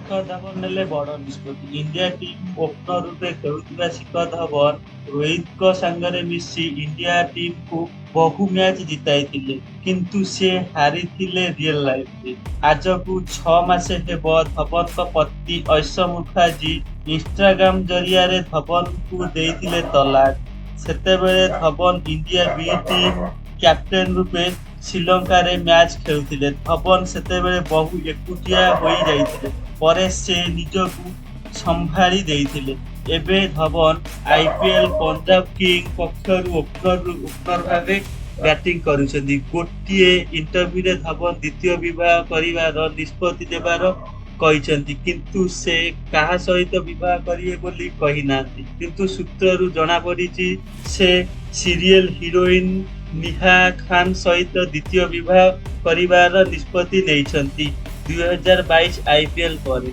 ଶିଖର ଧୱନ ନେଲେ ବଡ଼ ନିଷ୍ପତ୍ତି। ଇଣ୍ଡିଆ ଟିମ୍ ଓପନର ରୂପେ ଖେଳୁଥିବା ଶିଖର ଧୱନ ରୋହିତଙ୍କ ସାଙ୍ଗରେ ମିଶି ଇଣ୍ଡିଆ ଟିମକୁ ବହୁ ମ୍ୟାଚ୍ ଜିତାଇଥିଲେ। କିନ୍ତୁ ସେ ହାରିଥିଲେ ରିଏଲ ଲାଇଫରେ। ଆଜକୁ 6 ମାସ ହେବ ଧୱନଙ୍କ ପତ୍ନୀ ଐଶା ମୁଖାର୍ଜୀ ଇନଷ୍ଟାଗ୍ରାମ ଜରିଆରେ ଧୱନଙ୍କୁ ଦେଇଥିଲେ ତଲାକ। ସେତେବେଳେ ଧୱନ ଇଣ୍ଡିଆ ବି ଟିମ୍ କ୍ୟାପ୍ଟେନ ରୂପେ ଶ୍ରୀଲଙ୍କାରେ ମ୍ୟାଚ୍ ଖେଳୁଥିଲେ। ଧୱନ ସେତେବେଳେ ବହୁ ଏକୁଟିଆ ହୋଇ ଯାଇଥିଲେ। ପରେ ସେ ନିଜକୁ ସମ୍ଭାଳି ଦେଇଥିଲେ। ଏବେ ଧୱନ ଆଇପିଏଲ ପଞ୍ଜାବ କିଙ୍ଗ ପକ୍ଷରୁ ଓପନର ଭାବେ ବ୍ୟାଟିଂ କରୁଛନ୍ତି। ଗୋଟିଏ ଇଣ୍ଟରଭ୍ୟୁରେ ଧୱନ ଦ୍ୱିତୀୟ ବିବାହ କରିବାର ନିଷ୍ପତ୍ତି ନେବାର କହିଛନ୍ତି। କିନ୍ତୁ ସେ କାହା ସହିତ ବିବାହ କରିବେ ବୋଲି କହିନାହାନ୍ତି। କିନ୍ତୁ ସୂତ୍ରରୁ ଜଣାପଡ଼ିଛି, ସେ ସିରିଏଲ ହିରୋଇନ ନିହା ଖାନ ସହିତ ଦ୍ୱିତୀୟ ବିବାହ କରିବାର ନିଷ୍ପତ୍ତି ନେଇଛନ୍ତି 2022 ଆଇପିଏଲ ପରେ।